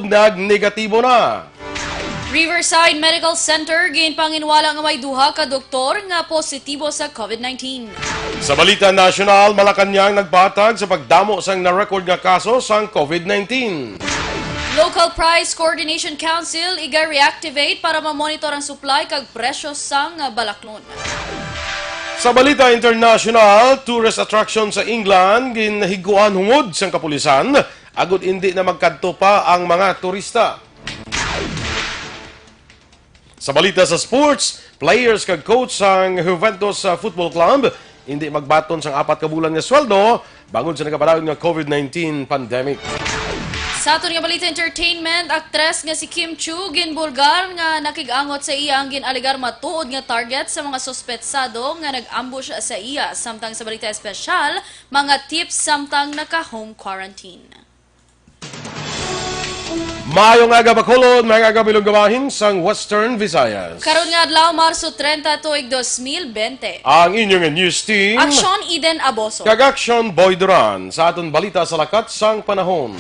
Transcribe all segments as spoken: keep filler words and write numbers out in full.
nagnegatibo na. Riverside Medical Center ginpanginwala nga may duha ka doktor nga positibo sa COVID nineteen. Sa balita nasyonal, Malacañang nagpatag sa pagdamo sang na-record nga kaso sang COVID nineteen. Local Price Coordination Council iga-reactivate para ma-monitor ang supply kag presyo sang balaklon. Sa balita internasyonal, tourist attraction sa England ginhigkuan hungod sang kapulisan agod indi na magkadto pa ang mga turista. Sa balita sa sports, players kag coach sang Juventus, ah, Football Club indi magbaton sang apat ka bulan nga sweldo bangod sa nagapadayon nga COVID nineteen pandemic. Sa aton nga balita entertainment, aktres nga si Kim Chiu ginbulgar nga nakig-angot sa iya ang gin-alegar matuod nga target sa mga suspetsado nga nag-ambush sa iya. Samtang sa balita espesyal, mga tips samtang naka-home quarantine. Maayong aga, Bacolod, maayong aga, bilog nga bahin sang Western Visayas. Karon nga adlaw, Marso treinta, tuig dos mil bente. Ang inyo nga news team, Aksyon Eden Aboso kag Aksyon Boy Duran, sa aton balita sa lakat sang panahon.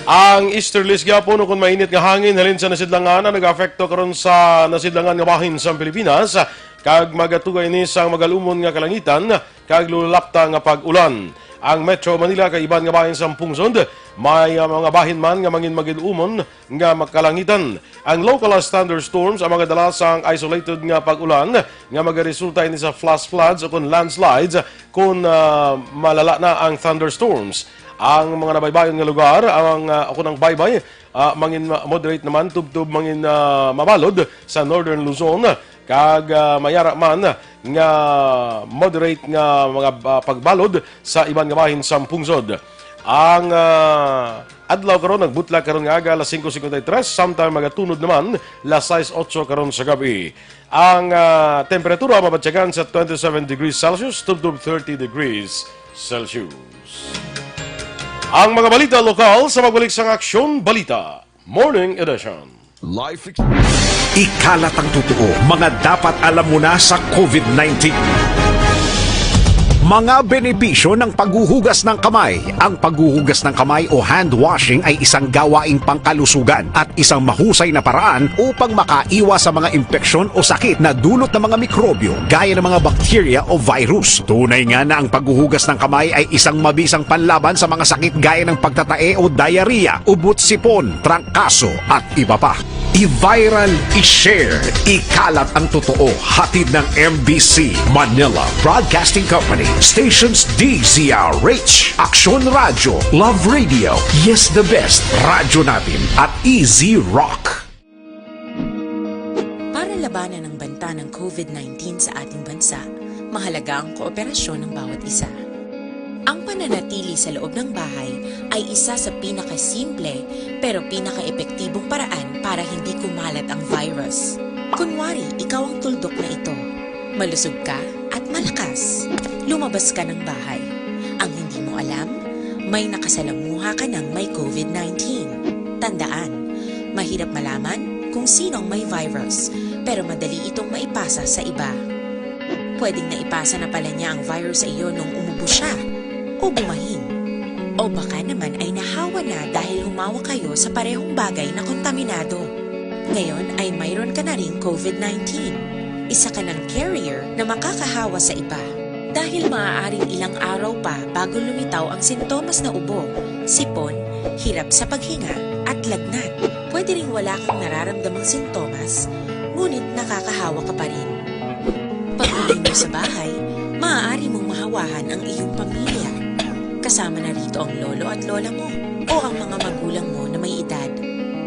Ang easterlies gyapon, ukon mainit nga hangin halin sa nasidlangan, ang nag-apekto karon sa nasidlangan nga bahin sang Pilipinas, kag magatugay ini sang magalumon nga kalangitan kag lulapta nga pag-ulan. Ang Metro Manila kag iban nga bahin sang pungsod may, ah, mga bahin man nga mangin magalumon nga makalangitan. Ang localized thunderstorms ang mga dala sang isolated nga pag-ulan nga magaresulta ini sa flash floods o kon landslides kon, ah, malala na ang thunderstorms. Ang mga nabaybayon nga lugar, ang, ah, o kon ang baybay, ah, mangin ma-, moderate naman tubtob mangin, ah, mabalod sa Northern Luzon, kag, ah, mayara man nga moderate nga mga, ah, pagbalod sa iban nga bahin sang pungsod. Ang, ah, adlaw karon nagbutlag karon nga aga alas singko cincuenta y tres, samtang magatunod naman alas sais otso karon sa gab-i. Ang, ah, temperatura mabatyagan sa twenty-seven degrees Celsius tubtob thirty degrees Celsius. Ang mga balita lokal sa pagbalik sang Aksyon Balita Morning Edition. Life ex- Ikalat ang totoo, mga dapat alam mo na sa COVID nineteen. Mga benepisyo ng paghuhugas ng kamay. Ang paghuhugas ng kamay o hand washing ay isang gawaing pangkalusugan at isang mahusay na paraan upang makaiwas sa mga impeksyon o sakit na dulot ng mga mikrobyo gaya ng mga bakterya o virus. Tunay nga na ang paghuhugas ng kamay ay isang mabisang panlaban sa mga sakit gaya ng pagtatae o diarrhea, ubot-sipon, trangkaso, at iba pa. I-viral, i-share, ikalat ang totoo. Hatid ng M B C Manila Broadcasting Company. Stations D Z R H, Aksyon Radyo, Love Radio, Yes the Best, Radyo Natin, at Easy Rock. Para labanan ang banta ng COVID nineteen sa ating bansa, mahalaga ang kooperasyon ng bawat isa. Ang pananatili sa loob ng bahay ay isa sa pinakasimple pero pinakaepektibong paraan para hindi kumalat ang virus. Kunwari, ikaw ang tuldok na ito. Malusog ka at malakas. Lumabas ka ng bahay. Ang hindi mo alam, may nakasalamuha ka ng may COVID nineteen. Tandaan, mahirap malaman kung sino ang may virus, pero madali itong maipasa sa iba. Pwedeng naipasa na pala niya ang virus sa iyo nung umubo siya o bumahin. O baka naman ay nahawa na dahil humawa kayo sa parehong bagay na kontaminado. Ngayon ay mayroon ka na ring COVID nineteen. Isa ka ng carrier na makakahawa sa iba. Dahil maaaring ilang araw pa bago lumitaw ang sintomas na ubo, sipon, hirap sa paghinga, at lagnat. Pwede ring wala kang nararamdamang sintomas, ngunit nakakahawa ka pa rin. Pag-uwi mo sa bahay, maaari mong mahawahan ang iyong pamilya. Kasama na rito ang lolo at lola mo o ang mga magulang mo na may edad.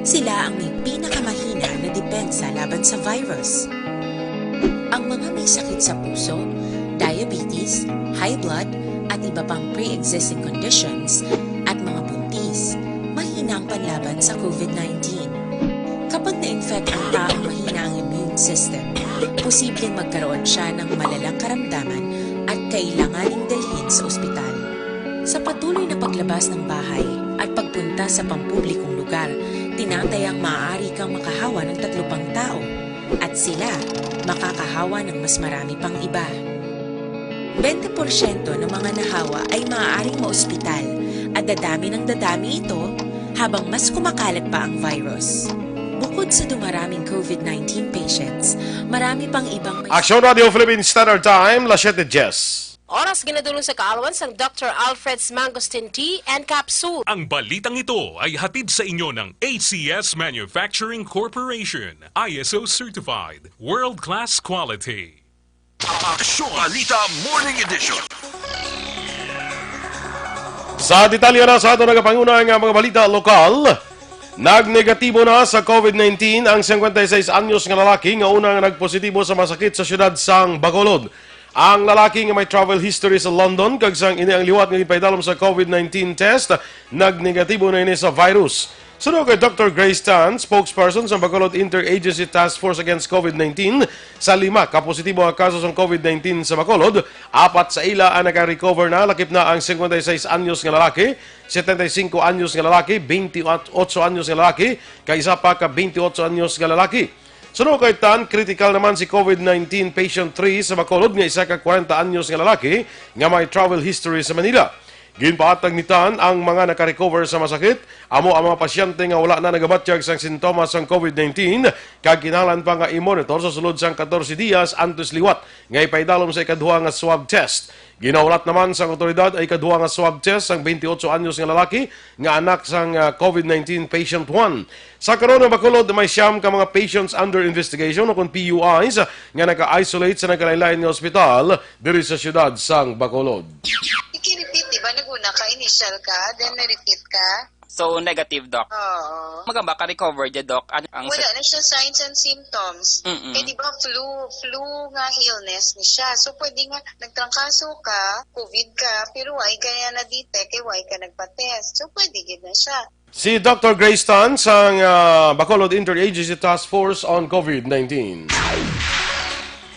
Sila ang may pinakamahina na depensa laban sa virus. Ang mga may sakit sa puso, diabetes, high blood, at iba pang pre-existing conditions, at mga buntis, mahina ang panlaban sa COVID nineteen. Kapag na-infect ang taong mahina ang immune system, posibleng magkaroon siya ng malalang karamdaman at kailanganing dalhin sa ospital. Sa patuloy na paglabas ng bahay at pagpunta sa pampublikong lugar, tinatayang maaari kang makahawa ng tatlo pang tao at sila makakahawa ng mas marami pang iba. Bente porsyento ng mga nahawa ay maaaring maospital at dadami ng dadami ito habang mas kumakalat pa ang virus. Bukod sa dumaraming COVID nineteen patients, marami pang ibang may Aksyon Radio Philippine Standard Time, las siete diez. Oras ginadulong sa kaalawan sang Doctor Alfred's Mangosteen Tea and Capsule. Ang balitang ito ay hatid sa inyo ng A C S Manufacturing Corporation, I S O certified, world-class quality. Aksyon Balita Morning Edition. Sa detalye na sa ato nagapanguna nga mga balita lokal, nagnegatibo na sa COVID nineteen ang singkwenta y seis anyos nga lalaki nga una nga nagpositibo sa masakit sa siyudad sang Bacolod. Ang lalaki nga may travel history sa London kag sang ini ang liwat nga ginpaidalom sa COVID nineteen test, nagnegatibo na ini sa virus. Suno kay Doctor Grace Tan, spokesperson sa Bacolod Interagency Task Force Against COVID nineteen, sa lima ka positibo nga kaso sang COVID nineteen sa Bacolod, apat sa ila ang naka-recover na, lakip na ang singkwenta y seis anyos nga lalaki, setenta y cinco anyos nga lalaki, twenty-eight anyos nga lalaki, kag isa pa ka twenty-eight anyos nga lalaki. Suno kay Tan, critical naman si COVID nineteen patient three sa Bacolod nga isa ka kwarenta anyos nga lalaki nga may travel history sa Manila. Ginpahatag ni Tan ang mga naka-recover sa masakit, amo ang mga pasyente nga wala na nagabatyag sang sintomas sang COVID nineteen kag kinahanglan pa nga i-monitor sa sulod sang katorse diyas antes liwat nga ipaidalom sa ikaduha nga swab test. Ginahulat naman sang awtoridad ang ikaduha nga swab test sang twenty-eight anyos nga lalaki nga anak sang, ah, COVID nineteen patient one. Sa karon, ang Bacolod may siyam ka mga patients under investigation o kon P U Is nga naka-isolate sa nagkalain-lain nga ospital diri sa siyudad sang Bacolod. Iki-repeat, di ba? Nag-una ka, initial ka, then na-repeat ka. So, negative, Doc. Oo. Magamba ka recover dya, Doc. Ano ang Wala na siya signs and symptoms. Mm-mm. Kay di ba flu, flu nga illness ni siya. So, pwede nga nagtrangkaso ka, COVID ka, pero why kaya na detect, kay why ka nagpa-test? So, pwede gid na siya. Si Doctor Grace Tan sang, ah, Bacolod Interagency Task Force on COVID nineteen.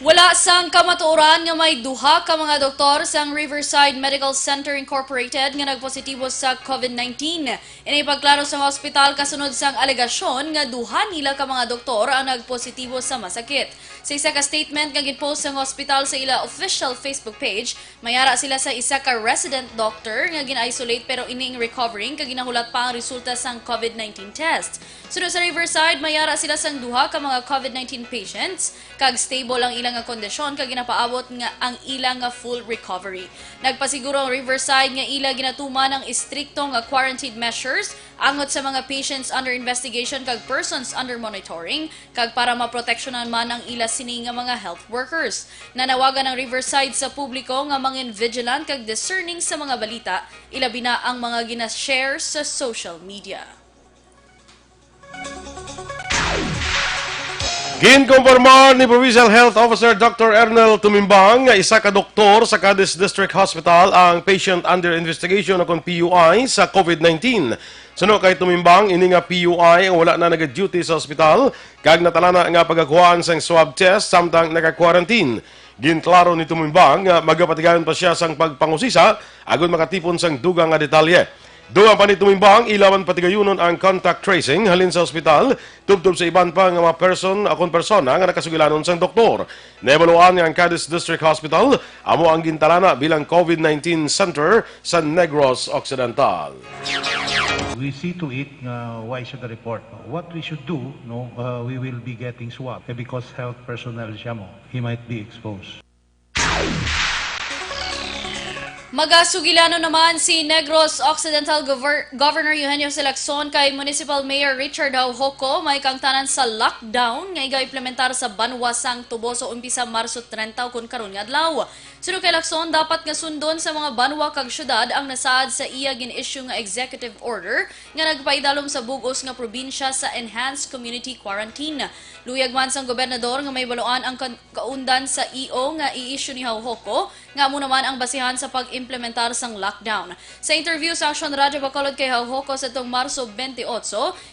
Wala sang kamatuoran nga may duha ka mga doktor sang Riverside Medical Center Incorporated nga nagpositibo sa COVID nineteen. Ini pagklaro sang ospital kasunod sang alegasyon nga duha nila ka mga doktor ang nagpositibo sa masakit. Sa isa ka statement nga ginpost sang ospital sa ila official Facebook page, may ara sila sa isa ka resident doctor nga gin-isolate, pero ining recovering kag ginahulat pa ang resulta sang COVID nineteen test. Suno sa Riverside, may ara sila sang duha ka mga COVID nineteen patients kag stable ang ila nga kondisyon kag ginapaabot nga ang ila nga full recovery. Nagpasiguro ang Riverside nga ila ginatuman ang istrikto nga quarantine measures angot sa mga patients under investigation kag persons under monitoring, kag para maproteksyonan man ang ila sini nga mga health workers. Nanawagan ang Riverside sa publiko nga mangin vigilant kag discerning sa mga balita, ilabi na ang mga gina-share sa social media. Ginkumpirmar ni Provincial Health Officer Doctor Ernel Tumimbang nga isa ka doktor sa Cadiz District Hospital ang patient under investigation o kon P U I sa COVID nineteen. Suno kay Tumimbang, ini nga P U I ang wala na nag-duty sa ospital kag natalana nga pagakuhaan sang swab test samtang naka-quarantine. Ginklaro ni Tumimbang nga magapatigayon pa sia sang pagpangusisa agud makatipon sang dugang nga detalye. Dugang pa ni Tumimbang, ila man patigayunon ang contact tracing halin sa ospital, tubtob sa iban pa nga mga person, akon persona nga nakasugilanon sang doktor. Nahibaluan nga ang Cadiz District Hospital amo ang gintalana bilang COVID nineteen center sa Negros Occidental. We see to it nga why siya ga-report. What we should do, no, uh, we will be getting swab, eh, because health personnel siya mo. He might be exposed. Magasugilanon naman si Negros Occidental Gover-, Governor Eugenio C. Lacson kay Municipal Mayor Richard Jaujoco may kaangtanan sa lockdown nga iga-implementar sa banwa sang Toboso umpisa Marso trenta, kon karon nga adlaw. Suno kay Lacson, dapat nga sundon sa mga banwa kag syudad ang nasaad sa iya gin-issue nga executive order nga nagpaidalom sa bug-os nga probinsya sa enhanced community quarantine. Luyag man sang gobernador nga mahibaluan ang kan-, kaundan sa E O nga i-issue ni Jaujoco, nga amo naman ang basihan sa pag-implementar sang lockdown. Sa interview sa Aksyon Radyo Bacolod kay Jaujoco sa tong Marso twenty-eight,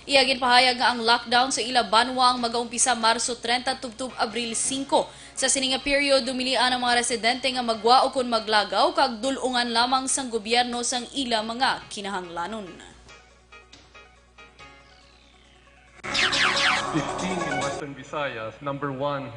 iya ginpahayag nga ang lockdown sa ila banwa ang magaumpisa Marso trenta tubtob Abril singko. Sa sini nga period, dumilian ang mga residente nga maggwa ukon maglagaw kag dul-ungan lamang sang gobyerno sang ila mga kinahanglanon. Fifteen in Western Visayas, number one.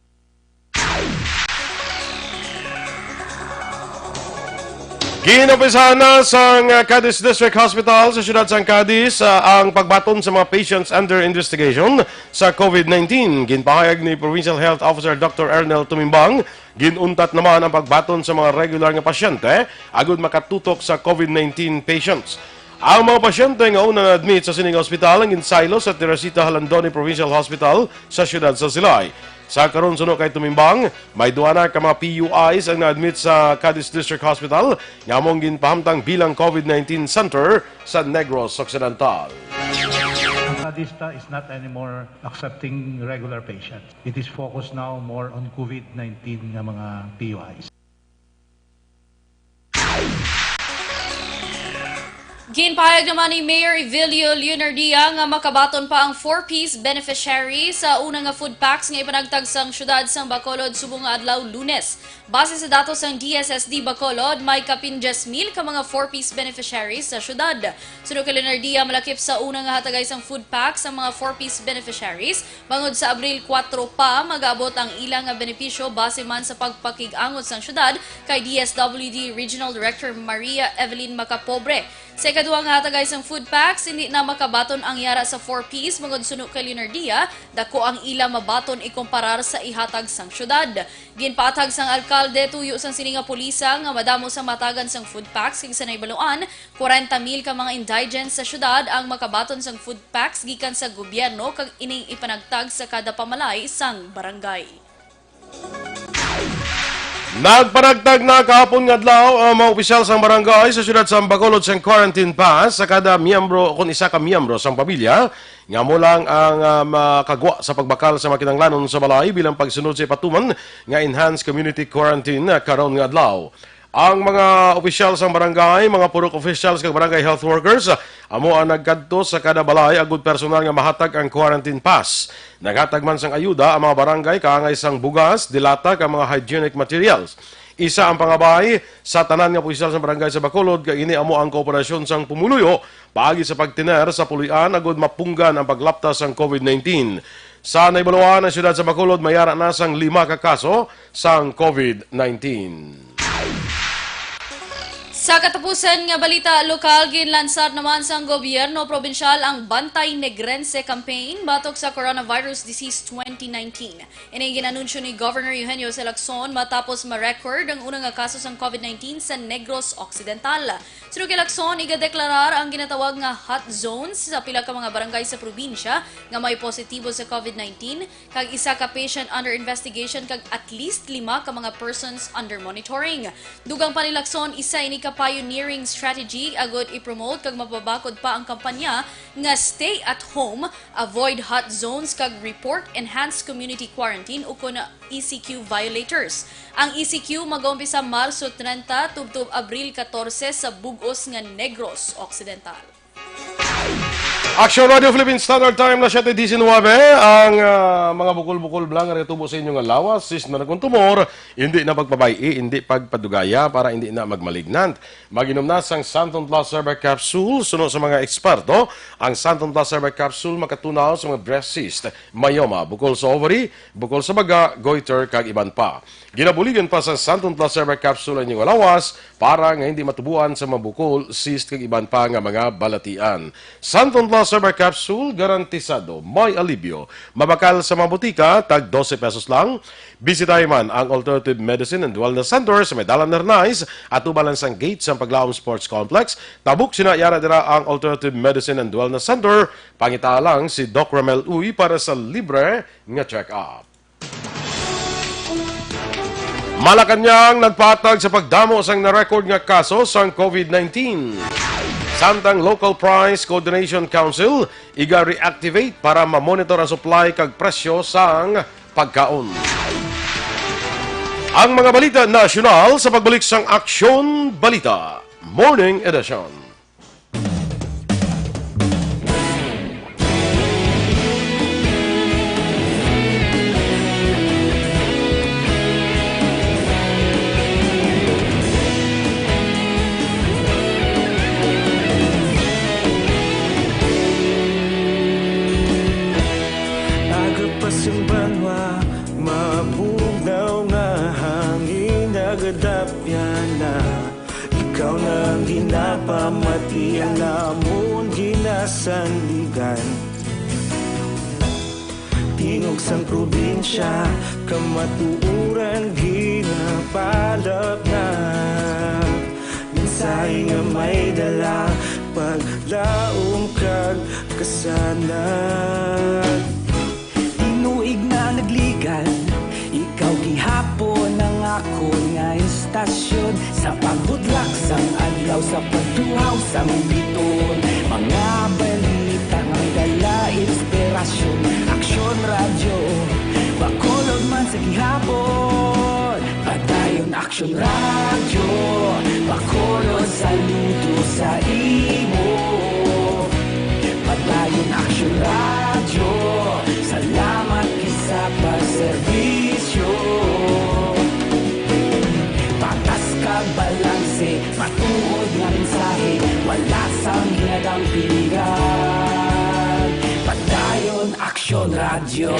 Ginumpisahan na sang, uh, Cadiz District Hospital sa siyudad sang Cadiz, uh, ang pagbaton sa mga patients under investigation sa COVID nineteen. Ginpahayag ni Provincial Health Officer Doctor Ernel Tumimbang, ginuntat naman ang pagbaton sa mga regular nga pasyente agud makatutok sa COVID nineteen patients. Ang mga pasyente nga una na-admit sa sining ospital ang ginsaylo sa Teresita Jalandoni Provincial Hospital sa siyudad sa Silay. Sa karon, suno kay Tumimbang, may duha na ka mga P U Is ang na-admit sa Cadiz District Hospital nga among ginpahamtang bilang COVID nineteen center sa Negros Occidental. Ang Cadiz is not anymore accepting regular patients. It is focused now more on COVID nineteen nga mga P U Is. Ginpahayag naman ni Mayor Evelio Leonardia nga makabaton pa ang four Ps beneficiary sa una nga food packs nga ipanagtag sang siyudad sang Bacolod subong nga adlaw Lunes. Base sa datos sang D S S D Bacolod, may kapin diyes mil ka mga four Ps beneficiaries sa siyudad. Suno kay Leonardia, malakip sa una nga hatagay sang food packs ang mga four Ps beneficiaries. Bangod sa Abril kuwatro pa, mag-aabot ang ila nga benepisyo base man sa pagpakig-angot sang siyudad kay D S W D Regional Director Maria Evelyn Macapobre. Sa ikaduha nga hatagay sang food packs, hindi na makabaton ang yara sa four Ps, bangod suno kay Leonardia, dako ang ila mabaton ikumparar sa ihatag sang siyudad. Ginpaathag sang alkalde tuyo sang sini nga pulisa nga madamo sang matagan sang food packs, kag sa nahibaloan, kwarenta mil ka mga indigents sa siyudad ang makabaton sang food packs gikan sa gobyerno, kag ining ipanagtag sa kada pamalay sang barangay. Nagpanagtag na kahapon nga adlaw ang mga opisyal sang barangay sa siyudad sang Bacolod sang quarantine pass sa kada miyembro o kon isa ka miyembro sang pamilya nga amo lang ang, ah, makagwa sa pagbakal sa mga kinahanglanon sa balay bilang pagsunod sa ipatuman nga enhanced community quarantine, ah, karon nga adlaw. Ang mga opisyal sang barangay, mga purok officials kag barangay health workers, amo ang nagkadto sa kada balay agud personal nga mahatag ang quarantine pass. Naghatag man sang ayuda ang mga barangay kaangay sang bugas, dilata kag mga hygienic materials. Isa ang pangabay sa tanan nga opisyal sang barangay sa Bacolod kag ini amo ang kooperasyon sang pumuluyo paagi sa pagtiner sa puloy-an agud mapunggan ang paglapta sang COVID nineteen. Sa nahibaloan, ang siyudad sa Bacolod may ara na sang lima ka kaso sang COVID nineteen. Sa katapusan nga balita lokal, ginlansar naman sang gobyerno probinsyal ang Bantay Negrense Campaign batok sa Coronavirus Disease twenty nineteen. Ini ginanunsyo ni Governor Eugenio C. Lacson matapos ma-record ang una nga kaso sang COVID nineteen sa Negros Occidental. Suno kay Lacson, igadeklarar ang ginatawag nga hot zones sa pila ka mga barangay sa probinsya nga may positibo sa COVID nineteen, kag isa ka patient under investigation kag at least lima ka mga persons under monitoring. Dugang pa ni Lacson, isa ini ka pioneering strategy agud i-promote kag mapabakod pa ang kampanya nga Stay at Home, Avoid Hot Zones, kag Report Enhanced Community Quarantine ukon E C Q violators. Ang E C Q mag-umpisa Marso treinta tubtob Abril catorce sa bug-os nga Negros Occidental. Action Radio Philippine Standard Time na siyete diecinuebe. Ang, ah, mga bukol-bukol bala nga nagatubo sa inyo nga lawas, cyst man kon tumor, hindi na pagpabay-i, hindi pagpadugaya para hindi na magmalignant. Mag-inom na sang Santon Plus Herbal Capsule. Suno sa mga eksperto, ang Santon Plus Herbal Capsule makatunaw sa mga breast cyst, myoma, bukol sa ovary, bukol sa baga, goiter, kag iban pa. Ginabuligan pa sa Santon Plus Herbal Capsule ang inyong lawas para nga hindi matubuan sa mga bukol, cyst, kag iban pa nga mga balatian. Santon Plus Herbal Capsule, garantisado may alibyo. Mabakal sa mga butika, tag dose pesos lang. Bisitahi man ang Alternative Medicine and Wellness Center sa may Dalan Hernais, atuban lang sang gate sang Paglaom Sports Complex. Tabok sina, yara dira ang Alternative Medicine and Wellness Center. Pangita lang si Doc Ramel Uy para sa libre nga check-up. Malacañang nagpatag sa pagdamo sang na-record nga kaso sang COVID nineteen. Samtang Local Price Coordination Council iga-reactivate para ma-monitor ang supply kag presyo sang pagkaon. Ang mga balita nasyonal sa pagbalik sang Aksyon Balita Morning Edition. Agapas ang banwa, mabugnaw nga hangin, nagadapya na. Ikaw Ang ginapamati ang amon ginasandigan. Tingog sang probinsya, kamatuoran ginapalapnag. Mensahe nga may dala, paglaom kag kasanag. Tinuig na nagligad, ikaw gihapon ang akon nga istasyon. Sa pagbutlak sang adlaw, sa pagtuhaw sang bituon, mga balita nga may dala inspirasyon. Aksyon Radyo, Bacolod man sa gihapon. Padayon Aksyon Radyo, Bacolod, saludo sa imo. Padayon Aksyon Radyo, salamat gid sa pagserbisyo. Patas kag balanse, matuod nga mensahe, wala sang ginadang piligan. Padayon Aksyon Radyo.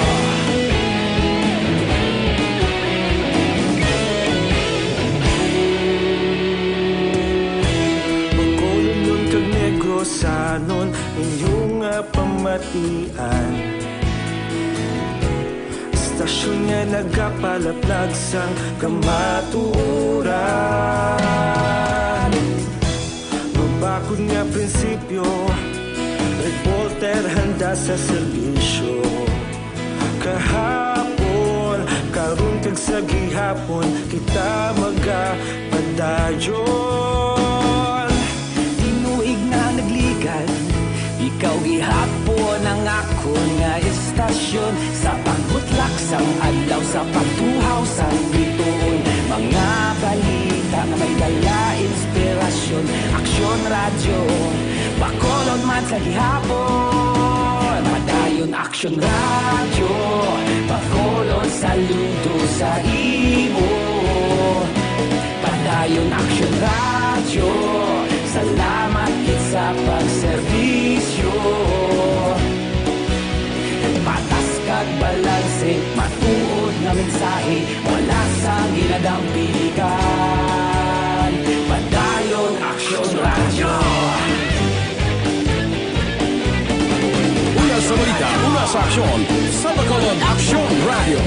Bacolodnon kag Negrosanon, inyo nga pamatian. Istasyon nga nagapalaplag sang kamatuoran. Mabakod nga prinsipyo, reporter handa sa serbisyo. Kahapon, karon kag sa gihapon, kita magapadayon. Tinuig na nagligad, ikaw gihapon ang akon nga istasyon. Sa pagbutlak sang adlaw, sa pagtuhaw sang bituon, mga balita nga may dala inspirasyon. Aksyon Radyo, Bacolod man sa gihapon. Padayon Aksyon Radyo, Bacolod, saludo sa imo. Padayon Aksyon Radyo, salamat gid sa pagserbisyo. Patas kag balanse, matuod nga mensahe, wala sang ginadang piligan. Padayon Aksyon Radyo. Una sa balita, una sa aksyon, sa Bacolod Aksyon Radyo.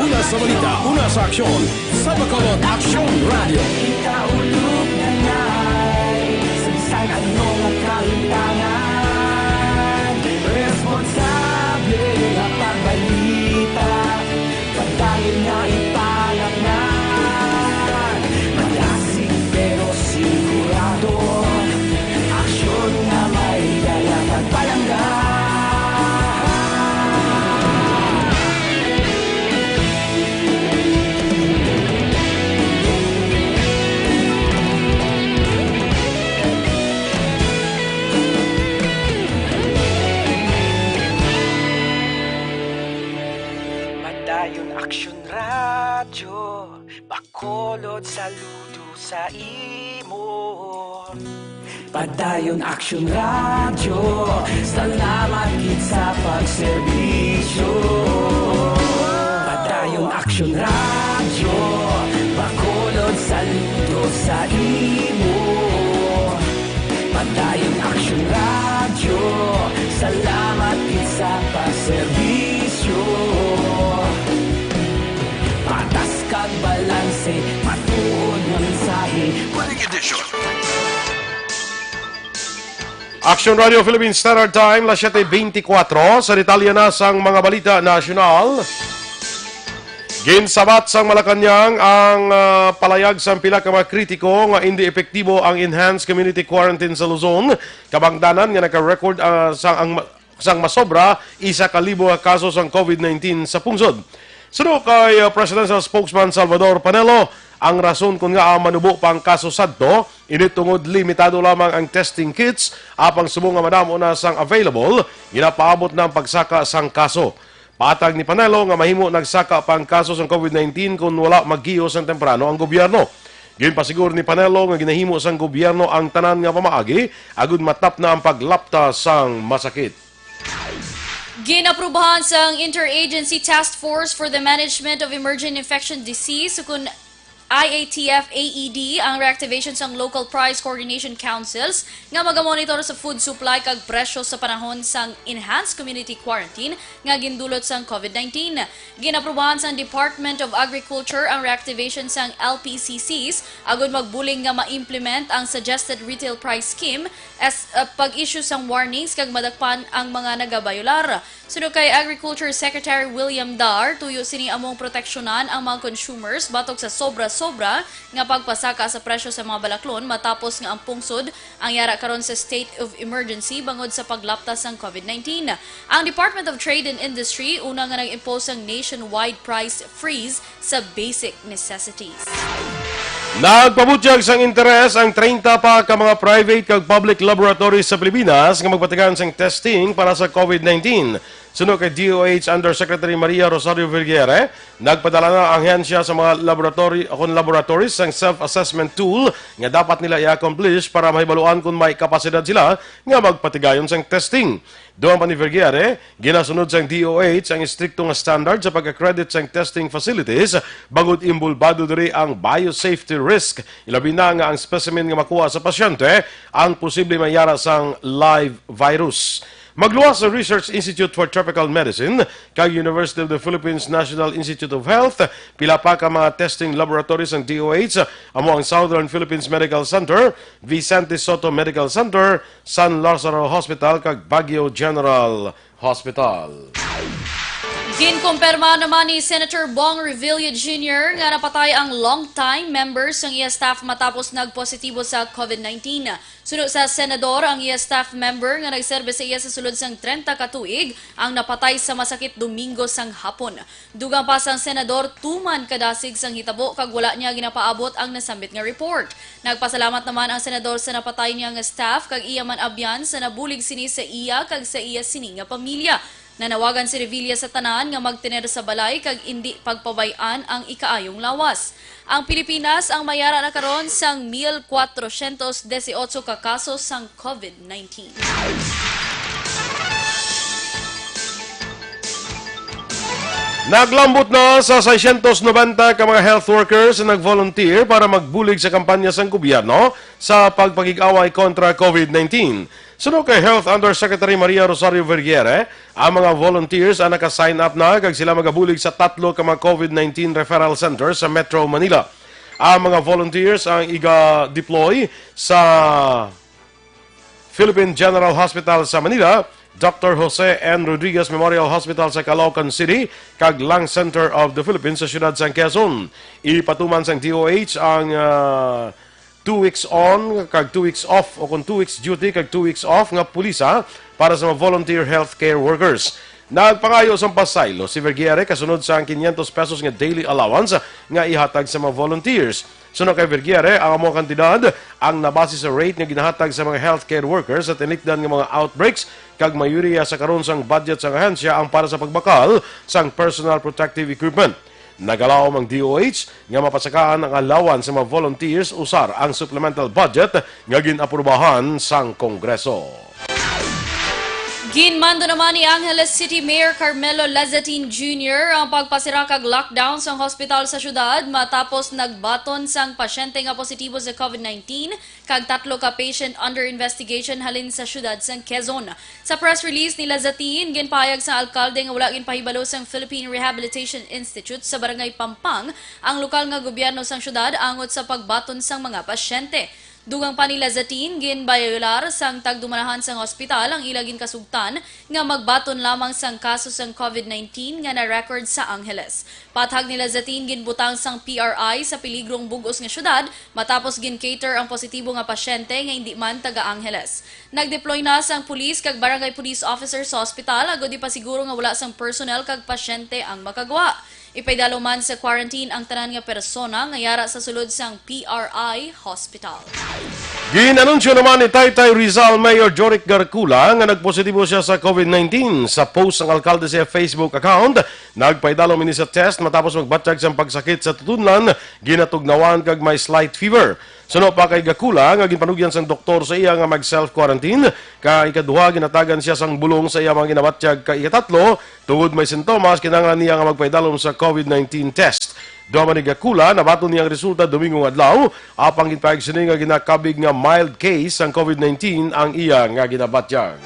Una sa balita, una sa aksyon, sa Bacolod Aksyon Radyo. Kita ulog na nay, sabisan ano nga kahintangan. Responsable nga pagbalita, padayon nga ipalapnag. Madasig pero sigurado, aksyon nga may dala kag palangga. Padayon Aksyon Radyo, Bacolod, saludo sa imo. Padayon Aksyon Radyo, salamat gid sa pagserbisyo. Padayon Aksyon Radyo, Bacolod, saludo sa imo. Padayon Aksyon Radyo, salamat gid sa pagserbisyo. Patas kag balanse, matuod nga mensahe. Balik edisyon. Action Radio Philippine Standard Time, las siete veinticuatro. Sa detalye na sang mga balita nasyonal. Ginsabat sang Malacañang ang, ah, palayag sang pila ka mga kritiko nga indi epektibo ang enhanced community quarantine sa Luzon, kabangdanan nga naka-record, ah, sang ang ma-, sang masobra isa ka libo ka kaso sang COVID nineteen sa pungsod. Suno kay, ah, Presidential Spokesman Salvador Panelo, ang rason kon ngaa manubo pa ang kaso sadto, ini tungod limitado lamang ang testing kits, apang subong nga madamo na sang available, ginapaabot na ang pagsaka sang kaso. Patag ni Panelo nga mahimo nagsaka pa ang kaso sang COVID nineteen kon wala maggiyo sang temprano ang gobyerno. Ginpasigur ni Panelo nga ginahimo sang gobyerno ang tanan nga pamaagi agud matapna ang paglapta sang masakit. Ginaprobahan sang Interagency Task Force for the Management of Emerging Infectious Disease, ukon I A T F A E D ang reactivation sang local price coordination councils nga magamonitor sa food supply kag presyo sa panahon sang enhanced community quarantine nga gindulot sang COVID nineteen. Ginaprubahan sang Department of Agriculture ang reactivation sang L P C Cs agud magbulig nga ma-implement ang suggested retail price scheme as uh, pag-issue sang warnings kag madakpan ang mga nagabayolar. Suno kay Agriculture Secretary William Dar, tuyo sini among proteksyonan ang mga consumers batok sa sobra-sobra nga pagpasaka sa presyo sa mga balaklon matapos nga ang pungsod ang yara karon sa state of emergency bangod sa paglapta sang COVID nineteen. Ang Department of Trade and Industry una nga nag-impose sang nationwide price freeze sa basic necessities. Nagpabutyag sang interes ang treinta pa ka mga private kag public laboratories sa Pilipinas nga magpatigayon sang testing para sa COVID nineteen. Suno kay D O H Undersecretary Maria Rosario Vergere, nagpadala na ang ahensya sa mga laboratory o kon laboratories sang self-assessment tool nga dapat nila i-accomplish para mahibaluan kon may kapasidad sila nga magpatigayon sang testing. Dugang pa ni Vergere, ginasunod sang D O H ang istrikto nga standard sa pag-accredit sang testing facilities bangod involbado diri ang biosafety risk, ilabi na nga ang specimen nga makuha sa pasyente ang posible may yara sang live virus. Magluwas sa Research Institute for Tropical Medicine kag University of the Philippines National Institute of Health, pila pa ka mga testing laboratories sang D O H, amo ang Southern Philippines Medical Center, Vicente Sotto Medical Center, San Lazaro Hospital kag Baguio General Hospital. Ginkumpirma naman ni Senator Bong Revilla Junior nga napatay ang long-time member sang iya staff matapos nagpositibo sa COVID nineteen. Suno sa senador, ang iya staff member nga nagserbe sa iya sa sulod sang trenta ka tuig ang napatay sa masakit Domingo sang hapon. Dugang pa sang senador, tuman kadasig sang hitabo kag wala niya ginapaabot ang nasambit nga report. Nagpasalamat naman ang senador sa napatay niya nga staff kag iya man abyan sa nabulig sini sa iya kag sa iya sini nga pamilya. Nanawagan si Revilla sa tanan nga magtener sa balay kag indi pagpabay-an ang ikaayong lawas. Ang Pilipinas ang may ara na karon sang mil kwatrosyentos disiotso ka kaso sang COVID nineteen. Naglambot na sa seiscientos noventa ka mga health workers ang nag-volunteer para magbulig sa kampanya sang gobyerno sa pagpakig-away kontra COVID nineteen. Suno kay Health Undersecretary Maria Rosario Vergere, ang mga volunteers ang naka-sign up na kag sila magabulig sa tatlo ka mga COVID nineteen referral center sa Metro Manila. Ang mga volunteers ang iga-deploy sa Philippine General Hospital sa Manila, Doctor Jose N. Rodriguez Memorial Hospital sa Caloocan City, kag Lung Center of the Philippines sa siyudad sang Quezon. Ipatuman sang D O H ang ah, two weeks on kag two weeks off, o kung two weeks duty kag two weeks off nga pulisa para sa mga volunteer healthcare workers. Nagpangayo sang pasaylo si Vergere kasunod sang quinientos pesos nga daily allowance nga ihatag sa mga volunteers. Suno kay Vergere, ang amo kantidad ang nabase sa rate nga ginahatag sa mga healthcare workers sa tinikdan nga mga outbreaks, kag mayoriya sa karon sang budget sang ahensya ang para sa pagbakal sang personal protective equipment. Nagalaom ang D O H nga mapasakaan ang allowance sa mga volunteers usar ang supplemental budget nga gin-aprubahan sang Kongreso. Ginmando naman ni Angeles City Mayor Carmelo Lazatin Junior ang pagpasira kag lockdown sang hospital sa syudad matapos nagbaton sang pasyente nga positibo sa COVID nineteen kag tatlo ka patient under investigation halin sa syudad sang Quezon. Sa press release ni Lazatin, ginpahayag sang alkalde nga wala ginpahibalo sang Philippine Rehabilitation Institute sa Barangay Pampang ang lokal nga gobyerno sang syudad angot sa pagbaton sang mga pasyente. Dugang pa ni Lazatin, ginbayolar sang tagdumalahan sang hospital ang ila ginkasugtan nga magbaton lamang sang kaso sang COVID nineteen nga na-record sa Angeles. Pathag ni Lazatin, ginbutang sang P R I sa peligrong bug-os nga syudad matapos gin-cater ang positibo nga pasyente nga indi man taga-Angeles. Nag-deploy na sang pulis kag barangay police officer sa ospital agud ipasiguro nga wala sang personnel kag pasyente ang makagwa. Ipaidalo man sa quarantine ang tanan nga persona nga yara sa sulod sang P R I hospital. Gin-anunsyo naman ni Taytay Rizal Mayor Joric Garcula nga nagpositibo siya sa COVID nineteen. Sa post sang alkalde sa Facebook account, nagpaidalom ini sa test matapos magbatyag sang pagsakit sa tutunlan, ginatugnawan kag may slight fever. Suno pa kay Garcula nga ginpanugyan sang doktor sa iya nga mag-self-quarantine, ka ikaduha ginatagan siya sang bulong sa iya mga ginabatyag, ka ikatatlo tungod may sintomas kinahanglan niya nga magpaidalom sa COVID nineteen test. Dominic Gakula, nabaton niya ang resulta Domingo nga adlaw, apang ginpahayag sini nga ginakabig nga mild case sang covid nineteen ang iya nga ginabatyag.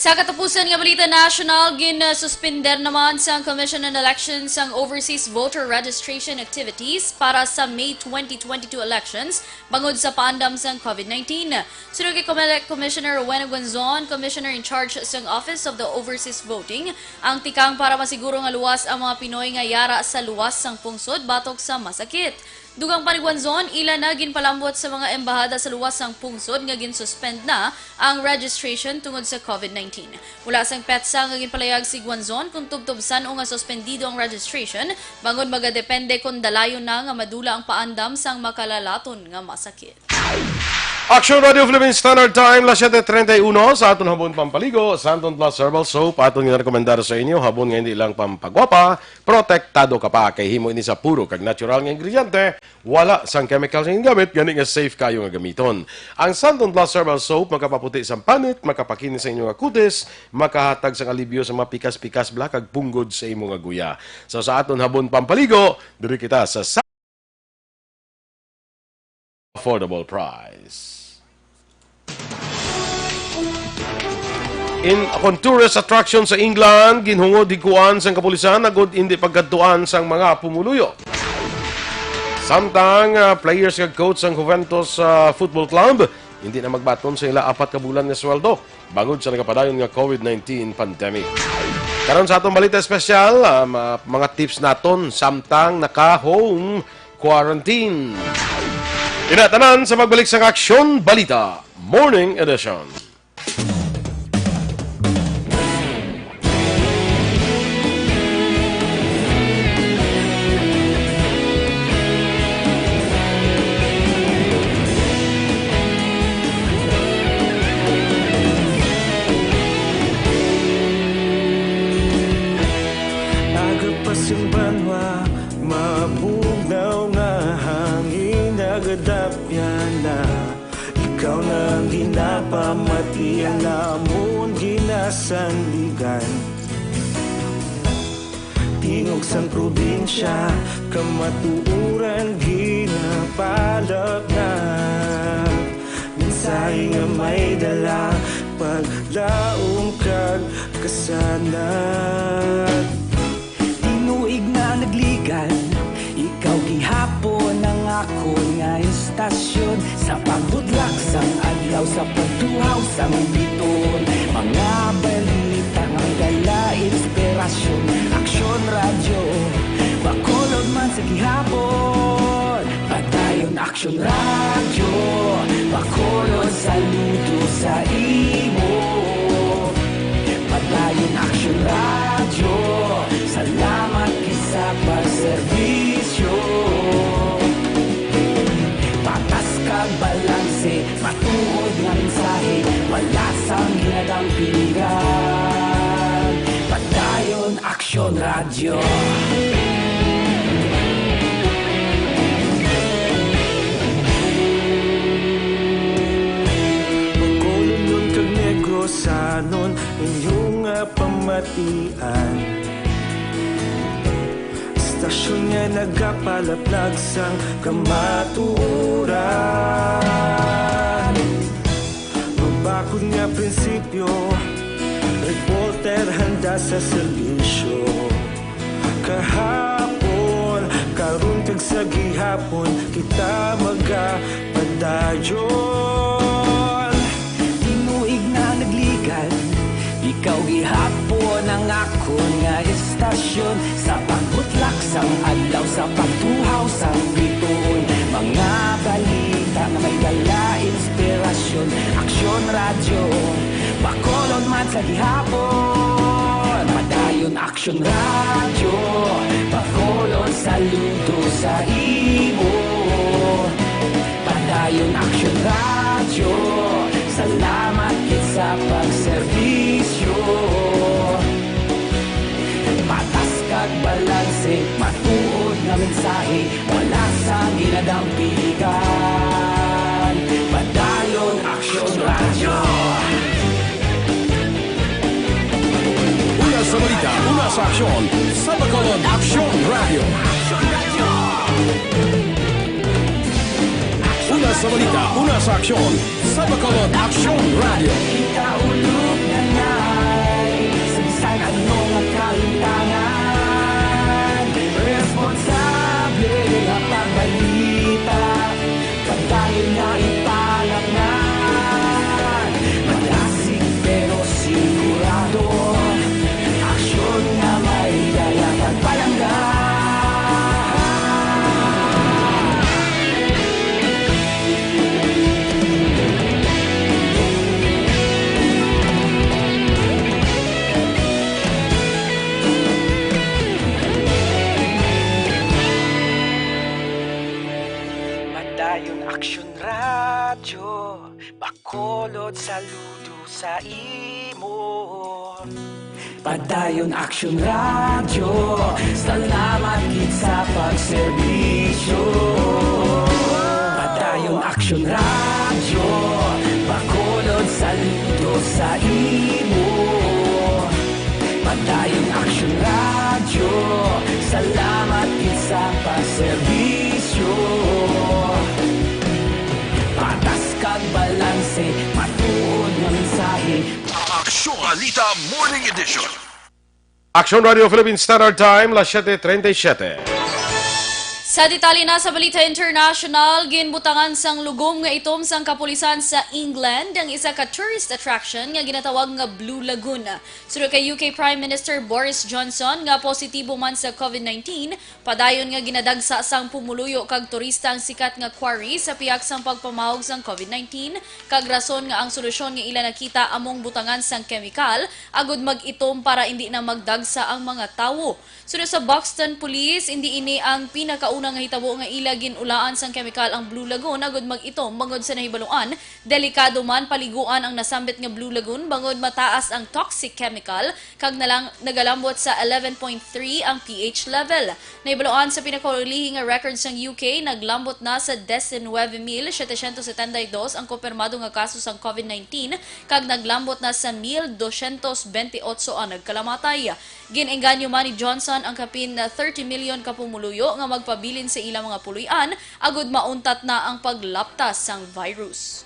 Sa katapusan nga balita nasyonal, ginsuspender naman sang Commission on Elections ang overseas voter registration activities para sa May twenty twenty-two elections bangod sa paandam sang covid nineteen. Suno kay Comelec Commissioner Rowena Guanzon, Commissioner in charge sang Office of the Overseas Voting, ang tikang para masiguro nga luwas ang mga Pinoy nga yara sa luwas sang pungsod batok sa masakit. Dugang pa ni Guanzon, ila na ginpalambot sa mga embahada sa luwas sang pungsod nga ginsuspend na ang registration tungod sa covid nineteen. Wala sang petsa nga ginpalayag si Guanzon kung tubtob san-o nga suspendido ang registration, bangod magadepende kon dalayon na nga madula ang paandam sang makalalaton nga masakit. Action Radio Philippines Standard Time, las siete treinta y uno, sa aton habon pampaligo, Santon Plus Herbal Soap, aton ginarekomendar sa inyo, habon nga hindi lang pampagwapa, protektado ka pa, kay himo ini sa puro kag natural nga ingrediente, wala sang chemicals nga gingamit, gani nga safe kayo nga gamiton. Ang Santon Plus Herbal Soap makapaputi sang panit, makapakinis sa inyo nga kutis, makahatag sang alibyo sa mga pikas-pikas, bala kag punggod sa imo nga guya. So, sa aton habon pampaligo, diri kita sa affordable price. In, kon tourist attraction sa England, ginhungod hikuan sang kapulisan agod indi pagkadtuan sang mga pumuluyo. Samtang, ah, players kag coach sang Juventus, ah, Football Club, hindi na magbaton sa ila apat ka bulan nga sweldo bangod sa nagapadayon nga covid nineteen pandemic. Karon sa atong balita espesyal, ah, ma-, mga tips naton samtang naka-home quarantine. Ina tanan sa magbalik sang Aksyon Balita Morning Edition. Aga pa sing banwa, mabugnaw nga hangin, nagadapya na. Ikaw na ang ginapamati, ang amon ginasandigan. Tingog sang probinsya, kamatuoran ginapalapnag. Mensahe nga may dala, paglaom kag kasanag. Tinuig na nagligan, ikaw gihapon ang akon nga istasyon. Sa pagbudlak sang adlaw, sa pagtuhaw sang bituon, mga balita nga may dala inspirasyon. Aksyon Radyo Bacolod man sa gihapon. Padayon Aksyon Radyo Bacolod, saludo sa imo. Padayon Aksyon Radyo, salamat gid sa pagserbisyo. Patas kag balanse, matuod nga mensahe, wala sang ginadampigan. Padayon Aksyon Radyo. Bacolodnon kag Negrosanon, inyo nga pamatian. Istasyon nga nagapalaplag sang kamatuoran. Mabakod nga prinsipyo, reporter handa sa serbisyo. Kahapon, karon kag sa gihapon, kita magapadayon. Tinuig na nagligan, ikaw gihapon ang akon nga istasyon. Sa pagbutlak sang adlaw, sa pagtuhaw sang bituon, mga balita nga may dala inspirasyon. Aksyon Radyo Bacolod man sa gihapon. Padayon Aksyon Radyo Bacolod, saludo sa imo. Padayon Aksyon Radyo, salamat gid sa pagserbisyo. Patas kag balanse, matuod nga mensahe, wala sang ginadampigan. Padayon Aksyon Radyo. Una sa balita, una sa aksyon, sa Bacolod Aksyon Radio. Una sa balita, una sa aksyon, sa Bacolod Aksyon Radio. Ikaulog na ngay, sa bisan ano nga kahitangan, responsable nga pagbalita, padayon nga ipalaknag, malasig pero sigurado, aksyon nga may dala kag palangga. Padayon Aksyon Radyo, Bacolod, saludo sa imo. Padayon Aksyon Radyo, salamat gid sa pagserbisyo. Padayon Aksyon Radyo, Bacolod, saludo sa imo. Padayon Aksyon Radyo, salamat gid sa pagserbisyo. Patas kag balanse, matuod nga mensahe. Aksyon Balita Morning Edition. Aksyon Radio Philippine Standard Time, las siete treinta y siete. Sa detalye na sa balita international, ginbutangan sang lugom nga itom sang kapulisan sa England ang isa ka tourist attraction nga ginatawag nga Blue Lagoon. Suno kay U K Prime Minister Boris Johnson nga positibo man sa COVID nineteen, padayon nga ginadagsa sang pumuluyo kag turista ang sikat nga quarry sa pihak sang pagpamahog sang COVID nineteen, kag rason nga ang solusyon nga ila nakita among butangan sang kemikal agud mag-itom para indi na magdagsa ang mga tawo. Suno sa Buxton Police, indi ini ang pinakauna nga hitabo nga ila gin-ulaan sang kemikal ang Blue Lagoon agud mag-itom, bangod sa nahibaluan, delikado man paliguan ang nasambit nga Blue Lagoon bangod mataas ang toxic chemical kag nalang nagalambot sa eleven point three ang P H level. Nahibaluan sa pinakaulihi nga record sang U K, naglambot na sa diecinueve mil setecientos setenta y dos ang kumpirmado nga kaso sang COVID nineteen, kag naglambot na sa mil doscientos veintiocho ang nagkalamatay. Gin-engganyo man ni Johnson ang kapin thirty million ka pumuluyo nga magpabilin sa ilang mga puloy-an agud mauntat na ang paglaptas sang virus.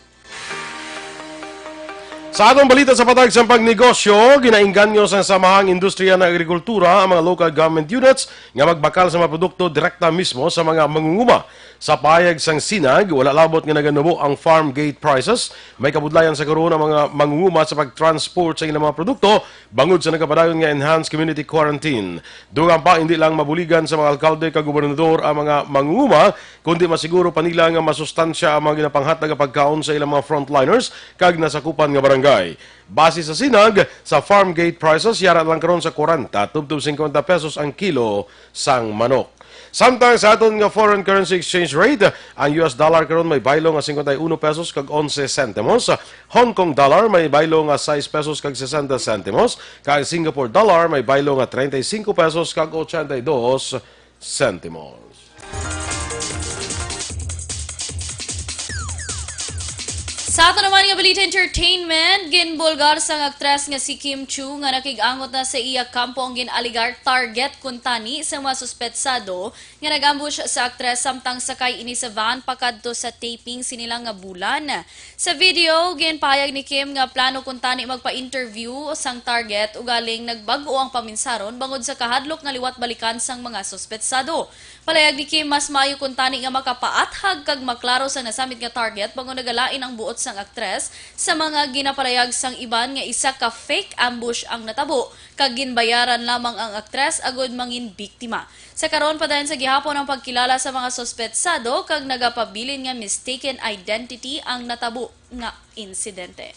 Sa atong balita sa patag sang pagnegosyo, ginaengganyo sang Samahang Industriya ng Agrikultura ang mga local government units nga magbakal sa mga produkto direkta mismo sa mga mangunguma. Sa pahayag sang sinag, wala labot nga naganubo ang farm gate prices. May kabudlayan sa karon ang mga mangunguma sa pag-transport sa ilang mga produkto bangod sa nagapadayon nga enhanced community quarantine. Dugang pa, hindi lang mabuligan sa mga alkalde kag gobernador ang mga mangunguma, kundi masiguro pa nila nga masustansya ang mga ginapanghatag nga pagkaon sa ilang mga frontliners kag nasakupan nga barangay. Base sa sinag, sa farm gate prices, yara lang karon sa kwarenta tubtob singkwenta pesos ang kilo sang manok. Samtang sa aton nga foreign currency exchange rate, ang U S dollar karon may baylo nga singkwenta y uno pesos kag onse sentimos, Hong Kong dollar may baylo nga sais pesos kag sesenta sentimos, kag Singapore dollar may baylo nga treinta y cinco pesos kag ochenta y dos sentimos. Sa ato naman nga balita entertainment, ginbulgar sang aktres nga si Kim Chiu nga nakig-angot na sa iya kampo ang gin-alegar target kuntani sa mga suspetsado nga nag-ambush sa aktres samtang sakay ini sa van pakadto sa taping sini lang nga bulan. Sa video, ginpahayag ni Kim nga plano kuntani magpa-interview sang target, ugaling nagbag-o ang paminsaron bangod sa kahadlok nga liwat balikan sang mga suspetsado. Palayag ni Kim, mas maayo kuntani nga makapaathag kag maklaro sa nasambit nga target bangod nagalain ang buot sang aktres sa mga ginapalayag sang iban nga isa ka fake ambush ang natabo kag ginbayaran lamang ang aktres agud mangin biktima. Sa karon, padayon sa gihapon ang pagkilala sa mga suspetsado kag nagapabilin nga mistaken identity ang natabo nga insidente.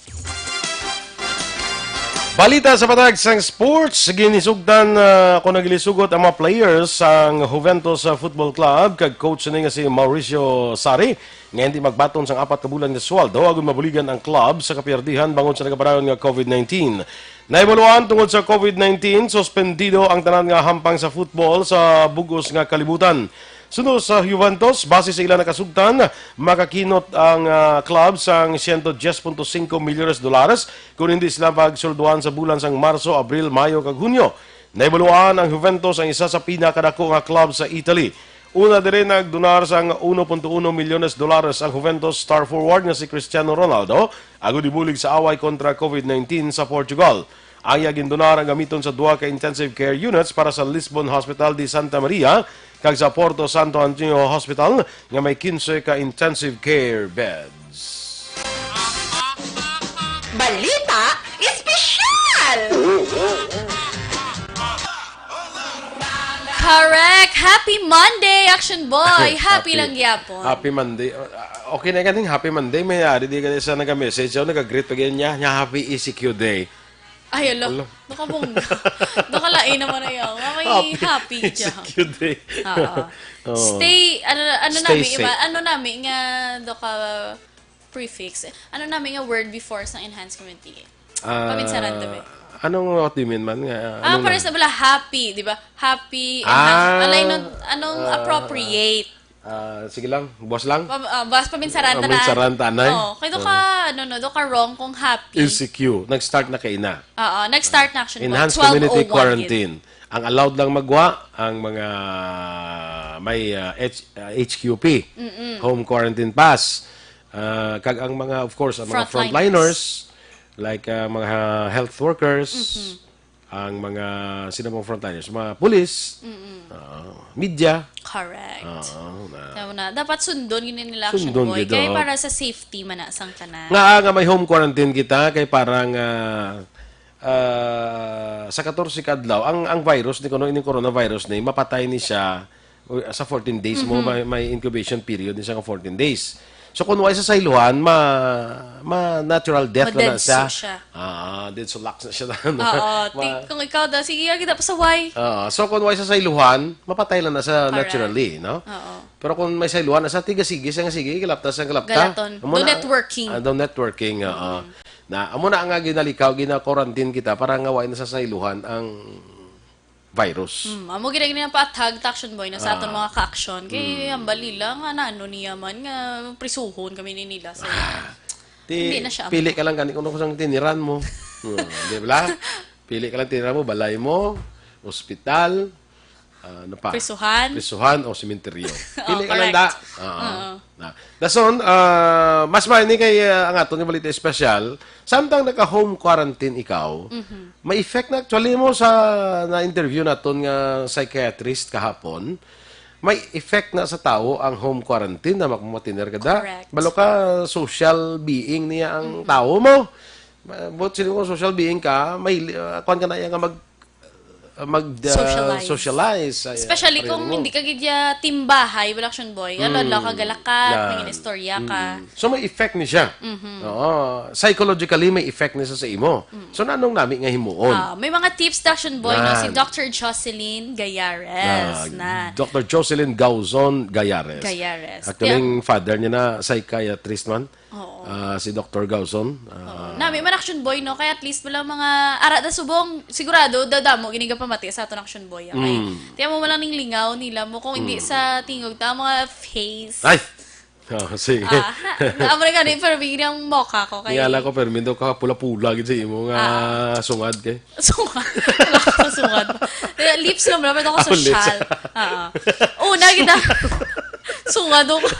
Balita sa patag sang sports, ginisugdan, ah, kung nagilisugot ang mga players sang Juventus, ah, Football Club kag coach ni nga si Mauricio Sarri nga hindi magbaton sang apat ka bulan nga sweldo agud mabuligan ang club sa kapiyerdihan bangod sa nagapadayon nga COVID nineteen. Nahibaluan tungod sa COVID nineteen, suspendido ang tanan nga hampang sa football sa bug-os nga kalibutan. Suno sa Juventus, base sa ila nakasugtan, makakinot ang, ah, club sang siyento diyes punto singko milyones dolares kon hindi sila pagsulduan sa bulan sang Marso, Abril, Mayo, kag Hunyo. Nahibaluan ang Juventus ang isa sa pinakadako nga club sa Italy. Una diri, nagdonar sang uno punto uno milyones dolares ang Juventus star forward nga si Cristiano Ronaldo agud ibulig sa away kontra COVID nineteen sa Portugal. Ang iya gindonar ang gamiton sa duha ka intensive care units para sa Lisbon Hospital de Santa Maria kag sa Porto Santo Antonio Hospital nga may quince ka intensive care beds. Balita Espesyal! Correct! Happy Monday, Action Boy! Happy, lang gyapon. Happy Monday. Ah, okay na ganing Happy Monday. May ari di ka sa nag-message. Ako nag-greet pa ganyan niya. Niya Happy E C Q Day. Ay, alo. Alo. Nakabungga. Nakalain naman na yun. May happy, happy siya. E C Q Day. Oo. Oo. Stay, ano, ano Stay nami, safe. Iba, ano nami nga do ka prefix? Ano nami nga word before sa enhanced community? Ah, Paminsaran to, be. Anong, what do you mean man? Nga, Ah, anong pares na bala happy, di ba? Happy, enhanced. Ah, Alay, no, anong ah, appropriate? Ah, sige lang, boss lang. Pa, ah, bas paminsaran Ah, ta na. minsaran ta na, eh. Oh, kay do ka, ano, no, do ka wrong kung happy. E C Q, nag-start na kay na. Oo, nag-start na, Action Boy. Enhanced Twelve oh one community gid. quarantine. Ang allowed lang magwa ang mga may ah, H, ah, H Q P, home quarantine pass. Ah, kag ang mga, of course, ang mga Frontliners. frontliners, like ah, mga health workers, Mm-hmm. ang mga, sino mga frontliners, mga pulis, ah, media. Correct. Ah, na. Tama na. Dapat sundon yun nila, Action Sundon Boy. gid, Kaya oo. Para sa safety man na sang tanan. Nga, nga may home quarantine kita kay parang ah, ah, sa katorse ka adlaw ang ang virus ni kuno ining coronavirus ni mapatay ni siya, uh, sa fourteen days mo may, may incubation period ni siya nga fourteen days. So kung wala sa sayluhan, ma, ma natural death na, na Madedso siya. Siya. Ah, dead so lax na siya na, ano. Oo, Ma- ti- kung ikaw daw, sige, kita pa sa way. Oo. So kung wala sa sayluhan, mapatay lang na sa Correct. Naturally, no? Oo. Pero kung may sayluhan na sa tiga sige, siya nga sige, galapta, siya galapta. Galaton. Amo Do na, networking. Ah, do networking, oo. Na amo na nga ginalikaw, gina-quarantine kita para nga wala na sa sayluhan ang virus. Hmm, amo gid ang ginapaathag ta, Action Boy, no, sa aton Ah. mga ka-action. Kay ang balila nga nano niya man nga prisuhon kami ni nila sa Ti, Hindi na siya. Pili ka lang gani kung ano sang tiniran mo. Hmm, di ba? Pili ka lang tiniran mo, balay mo, ospital, ah, ano pa? Prisuhan. Prisuhan o sementeryo. Oh, Pili ka lang correct. da. Oo. Na. Dason, ah, mas maini kay ah, ang aton nga balita espesyal, samtang naka-home quarantine ikaw, Mm-hmm. may effect na actually mo sa na-interview naton nga psychiatrist kahapon, may effect na sa tawo ang home quarantine na magmamatiner ka da. Correct. Balo ka social being niya ang tawo mo. Ma- But sino kung social being ka, may uh, kuan ka na iya nga mag uh, mag uh, Socialize. Socialize, uh, Especially pareho kung mo. hindi ka gid ya timbahay, wala, Action Boy. Ano, Mm. ka galakat, Na- nangin-istorya ka. Mm. So may effect ni siya. Oo. Psychologically may effect ni siya sa imo. So nanong nami nga himuon? Ah, may mga tips ta, Action Boy, no? Si Nan. Doctor Jocelyn Gayares. Ah, Na. Doctor Jocelyn Gauzon Gayares. Gayares. Actually, ang father niya na psychiatrist man. Oo. Ah, si Doctor Gauzon. Ah, Nami man, Action Boy, no? Kaya at least wala mga ara da subong, sigurado dadamo gini nga pamati sa aton, Action Boy, okay? Mm. Tiyan mo man lang ning lingaw nila mo kung hindi sa tingog ta, mga face. Ay! Oh, sige. Ah, ha? Amo na gani, pero bigyan ang moka ko kay Ngala ko, Fermin, daw ka pula-pula gid sa imo nga sungad kay. Sungad. Wala ko sa sungad. Eh, lips lang, pero ako Ah, lips. Sosyal. Oo. Una, kita. Sungad, naka,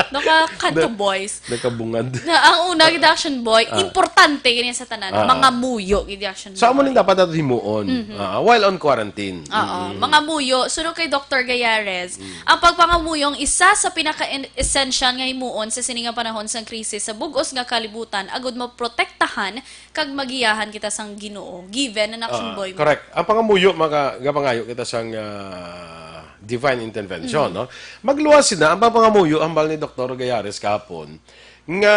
naka kanto Na- boys. Nakabungad. Na, ang una, gid, Action Boy, importante gini sa tanan. Ah. Mga muyo, gid, Action So, amo Boy. ning dapat natin himuon ah, while on quarantine. Oo, mga muyo, sunod kay Doctor Gayares, ang pagpangamuyo ang isa sa pinaka-essential nga himuon sa sini nga panahon sang krisis sa bug-os nga kalibutan agud maprotektahan kag magiyahan kita sang Ginoo, given na, Action Ah, Boy. Correct. Ang pangamuyo, maka, gapangayo kita sang ah, divine intervention, no? Magluwas sina ang pangamuyo, ang bal ni Doctor Gayares kahapon, nga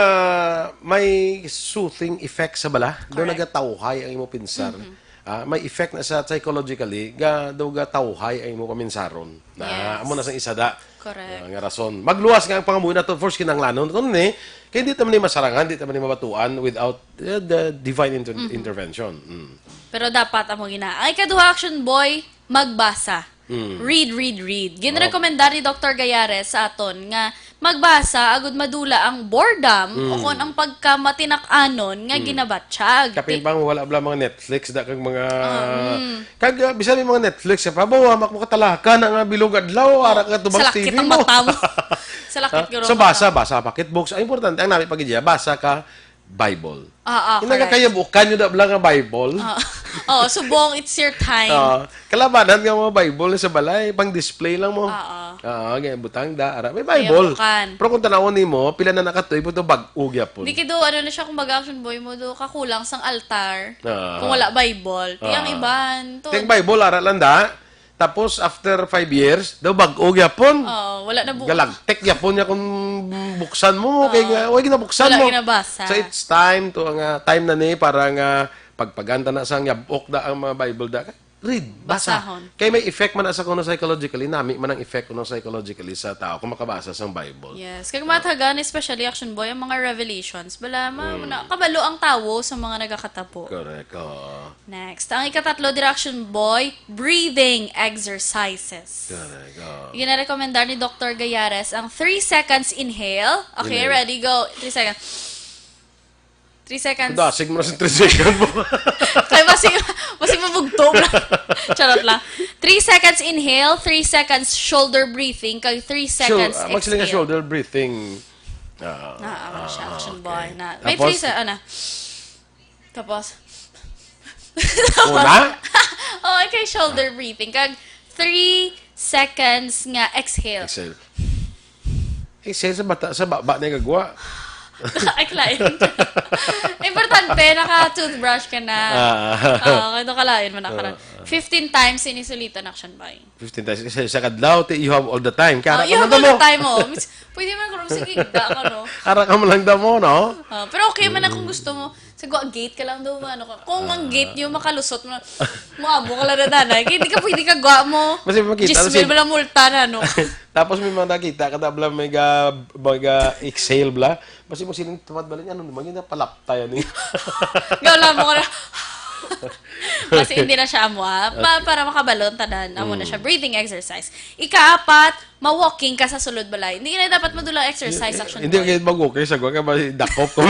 may soothing effect sa bala. Doon Correct. Nagatawhay ang imo pinsar. Ah, may effect na sa psychologically, ga, daw gatawhay ang imo paminsaron. Na, Yes. Amo na sa isa da. Correct. Ah, nga rason. Magluwas nga ang pangamuyo nato, first kinahanglanon nato ni, kay di ta man ni masarangan, di ta man ni mabatuan without uh, the divine inter- intervention. Mm. Pero dapat amo gina. Ang ikaduha, Action Boy, magbasa. Mm. Read, read, read. Ginrekomendar ni Doctor Gayares sa aton nga magbasa agud madula ang boredom o Mm. kon ang pagkamatinak-anon nga Mm. ginabatyag. Kapin Ti- pang wala bala mga Netflix, da kag mga, Ah, mm. kag, ah, bisan may mga Netflix, eh, pa, bawa, mak-, makatalaka na nga bilog adlaw, Oh, ara ka tubang sa sa lakit T V ang mo. mata mo. Sa lakit Ha? nga So, mata. basa, basa, pocket books. Ang importante, ang nami pag-idea, basa ka Bible. Ah, ah, Hindi na correct. Kaya bukan nyo na bala nga Bible. Ah. Oh, subong, it's your time. Ah, kalabanan nga mga Bible sa balay, pang display lang mo. Ah, ah. Ah, nga, butang da, ara, may Kaya Bible. Bukan. Pero kung tanawon nimo, pila na nakatuig po to, bag-o gyapon. Di kido, ano na siya, kung baga action boy mo, do, kakulang sang altar. Ah. Kung wala Bible. Ti ang Ah. iban, to. Ting Bible, ara lang da. Tapos, after five years, daw bag-o gyapon. Oo, wala na bu- Galagtek gyapon niya kung buksan mo, Oo. kay nga, way ginabuksan Wala mo. ginabasa. So, it's time to, nga, time na ni para nga pagpaganta na sa yabok da ang mga Bible da. Read, basa. Basahon. Kay may effect man na sa kuno psychologically, nami man ang effect kuno psychologically sa tao kung makabasa sang Bible. Yes. Kag matagan, especially action boy, ang mga revelations. Bala, ma-, Mm. na, kabalo ang tawo sa mga nagakatabo. Correct, oo. Next, ang ikatatlo, dira action boy, breathing exercises. Correct, oh. Ginarekomendar ni Doktor Gayares ang three seconds inhale. Okay, Inhale. ready, go. Three seconds. Three seconds. Dasig mo na sa three seconds mo. Kaya masig, masig mabugto na. Charot lang. Three seconds inhale, three seconds shoulder breathing, kag three Shou-, seconds ah, magsiling ka exhale. Shoulder breathing. Ah, Ah, ah, siya, ah, action okay. boy. Na. May Tapos? three se-, ano? Tapos? Una? Oh, okay, shoulder breathing. Kag three seconds nga exhale. Exhale. Exhale sa bata, sa baba na yung gagwa. Ay, client. Importante, naka-toothbrush ka na. Ah. Oo, kaya kalain mo na ka na. Ah, ah. Fifteen times ini sulitan action by. Fifteen times. Isa, isa kadlaw, ti, you have all the time. Kaya Oh, ara you ka have man all the damo. time, oh. Mis-, pwede man ako, sige, da ka, no? Ara ka man lang damo, no? Oh, pero okay man na kung Mm. gusto mo. Sa gwa, gate ka lang daw, ano ka. Kung ang Ah. gate yung makalusot mo, muabo ka lang na danay. Kaya hindi ka pwede ka gwa mo. Kasi makita, Diyes mil kasi bala multa na, no? Tapos may mga nakita ka, tabla, may ga-, mga exhale, bla. Basi mo siling tamad bala niya, ano naman yun, napalapta yan eh. Gawla mo ka na. Kasi hindi na siya amo, ah. Pa-, Okay. para makabalon, tanan. Amo na siya. Mm. Breathing exercise. Ikaapat, ma-walking ka sa sulod balay. Hindi na dapat madulang exercise, action Hindi boy. kayo mag-walking sa gwa, kaya may dakop ko.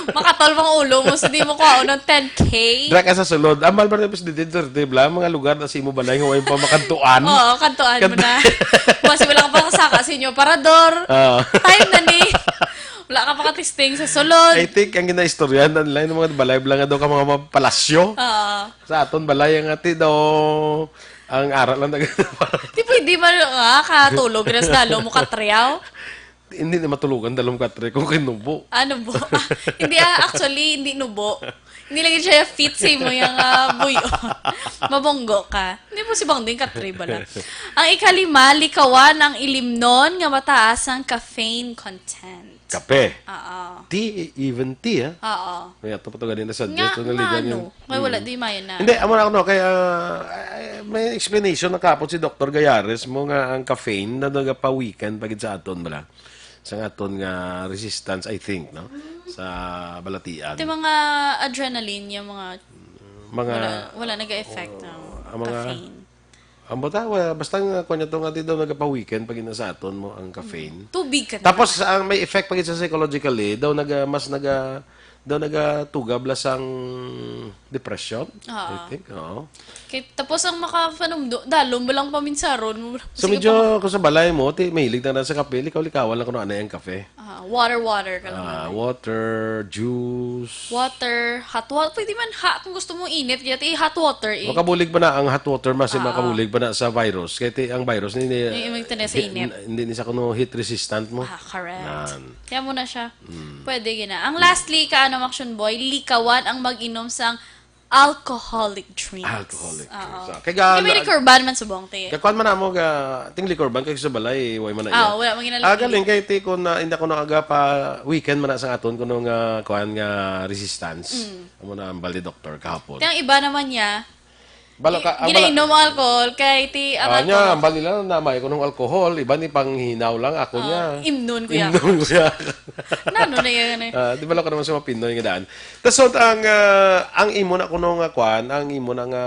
Makatol mga ulo mo, so di mo kuha ng ten K. Dra ka sa sulod. Ambal ba na dito, dito, bla, mga lugar na sa imo balay nga way pa makantuan? Oo, kantuan mo Kant- na. Mas wala ka pa saka sa inyo, parador. Oo. Time na ni. Wala ka pa katisting sa sulod. I think ang ginaistoryahan na nila yung mga balay bla nga daw ka mga palasyo. Oo. Sa aton balay ang ati daw ang ara lang nag- Di pwede man nga katulog na sa dalo mo katriyaw. Hindi na matulogan dalom katre kung kinubo. Ah, nubo. Ah, hindi, ah, actually, hindi nubo. Hindi lagi siya fit sa imo yung, ah, buyo. Mabunggo ka. Hindi mo si Bang din katre bala. Ang ikalima, likawan ang ilimnon nga mataas ang caffeine content. Kape. Oo. Tea, even tea, ah. Oo. May ato pa to ganina sa Nga, Diyos, to nga naligan ano? yun. Kaya wala Mm. di mayo na. Hindi, amo na ako, no, kaya, ah, may explanation na kapon si Doktor Gayares mo nga ang caffeine na nagapawikan pa gid sa aton, bala. Sa nga aton nga resistance, I think, no? Sa balatian. Ito yung mga adrenaline, yung mga Mga wala, wala nag-effect ng ang mga caffeine. Ang bata, wa-, basta nga, kung ito nga, di daw nagapawikan pag ina sa aton mo ang caffeine. Mm. Tubig ka na. Tapos, ang may effect pa gid sa psychologically, daw naga-, mas naga-, daw nagatugab la sang depression, I Oo. think. Oo. Kay, tapos ang makapanumdo, dalom mo lang paminsaron mo. So, Sige medyo pa. kung sa balay mo, ti, mahilig na na sa kape, likaw-likawan lang kung ano ang kape. Ah, water, water ka lang Ah, naman. water, juice. Water, hot water. Pwede man ha, kung gusto mo init, kaya ti hot water eh. Makabulig pa na ang hot water, mas Ah. makabulig pa na sa virus. Kaya ti, ang virus, hindi, Yung imong tinas sa hindi, init. hindi ni sa kuno heat resistant mo. Ah, correct. Nan. Kaya mo na siya. Mm. Pwede gina. Ang lastly, ka ano, Action Boy, likawan ang mag-inom sang alcoholic drinks. Alcoholic Oo. drinks. Ah, kaya Hindi, may ga-, liquor ban man subong, te. Kakuan man namo ga, ting liquor ban kay sa balay, way man na Ah, iya. wala man ginalagay. Ah, galing kay ti ko na, hindi ko na aga pa weekend man na sa aton kuno nga kuan nga resistance. Mm. Amo na ang bali doktor kahapon. Kaya ang iba naman niya, Balo ka, gi-, ang bala- ginainom ang alcohol kay ti ang Ah, niya, alcohol. ang bali lang na may kunong alcohol, iba ni panghinaw lang, ako Ah, niya. imnon ko yan. Imnon ko yan. Nano na yan, eh? Ah, di ba lang ka naman sa mga Pinoy nga daan? Tas so, ang, ah, ang imo na kuno nga kwan, ang imo na nga